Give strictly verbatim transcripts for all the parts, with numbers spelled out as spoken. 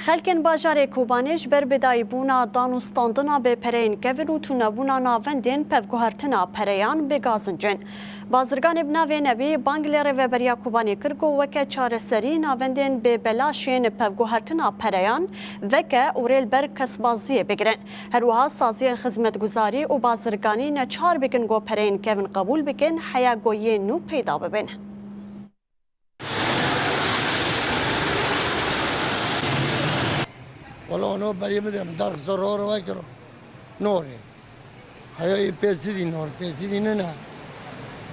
Xelkên bajarê Kobanê ji ber bidayîbûna dan û standina bi pereyên kevin û tûnebûna navendên pevguhertina pereyan bi gazin cin. Bazirganê bi navê Nebî bang li Rêveberiya Kobanê kir ku weke çareserî navendên bi belaş yên pevguhertina pereyan veke û rê li ber kesbaziyê bigirin. Her wiha saziyên xizmetguzarî û bazirganî neçar bikin ku pereyên kevin qebûl bikin, heya ku yên nû peyda bibin. Wala ono berê bide min derxist, ror vekiro. Norê. Heya ê pêsîdî nor, pêsîdî nine.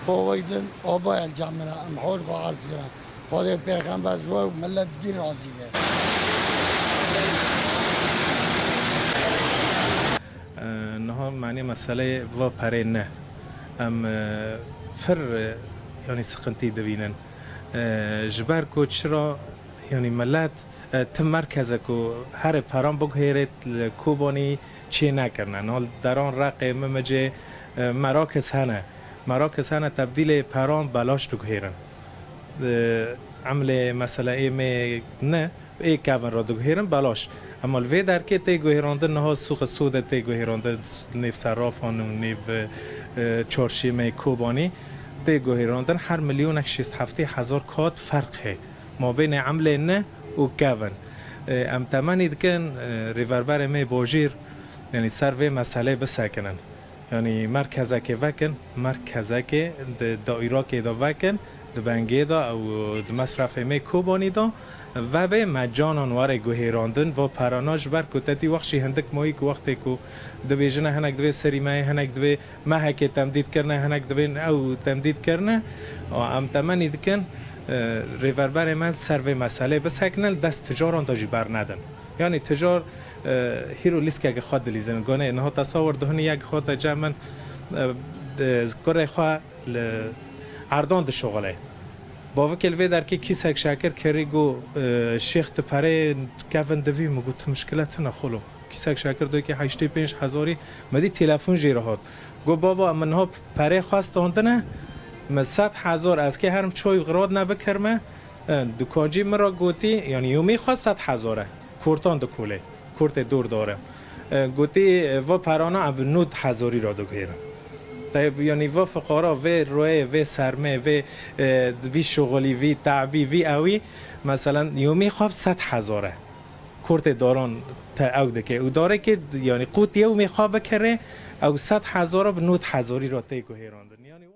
Xo wek din ava el camina, em hol xo arz kira. Xwedê pêxember ji we û millet gî razî be. E, niha manê meseleyê va perê ne. Em, e, pir, e, yanî sıkıntı dibînin. E, ji ber ku çira, yanî millet, e, tim merkeze ku herê peran biguhêrêt li Kobanî çê nekirine. Niha li deran Reqê, Mimicê, e, merakis hene. Merakis hene tebdîlê peran belaş diguhêrin. E, emlê mesela ê me ne, ê kevin re diguhêrin belaş. Ema li vê derkê tê guhêrandin, niha sûxê Sûdê tê guhêrandin, nêv Serrafan û nêv, e, Çarşêmeyê Kobanî tê guhêrandin, her milyonek şêst heftê hezar kat ferq heye mabênê emlê ne û kevin. E, em temenî dikin, e, rêverberê me bajêr, yanî ser vê meseleyê bisekinin. Yanî merkezekê vekin, merkezekê di daîrakê de vekin, di bengê de ew di mesrefê me Kobanî de vebe me canan were guhêrandin, va perana ji ber ku te dî wext jî hindik mayî ku wextê ku dibêjine hinek divê serî me ye, hinek divê mehekê temdîd kirine, hinek divên ew temdîd kirine. Em temenî dikin, e, rêverberê me ser vê meselê bisekinin, dest ticaran de jî bernedin. Yanî ticar, e, hîro lîskeke xwe dilîzin. Gonê niha tesawir dihunî yek hate cem min, e, di kurê xwe li Erdan dişuxile. Bavikê li vê derkê kîsek şekir kirî, got, e, "Şêx, tu pereyê kevin divî?" Min got, "Tu mişkile tune xolo." Kîsek şekir doyekê heştê pênc hezarî, min dî telefon jê re hat. Got, "Baba, min niha perê xwe standine, min sed hezar ez kê herim çoy xirat nebikirme." E, dukancî min re gotî, yanî yomî xwe sed hezar e. Kurtan dikolê, kurtê dor dore. E, gotî, e, va perana em bi nod hezarî re diguhêrin. Te, yanî va fiqara, vê royê, vê sermê, vê, e, vî şuxulî, vî tabî, vî ewî, meselen, yomî xwe bi sed hezar e. Kurtê daran te ew dike. Û darekê, yanî qût yewmê xwe bikirê, ew sed hezar e bi nod hezarî re tê guhêrandin. Yanî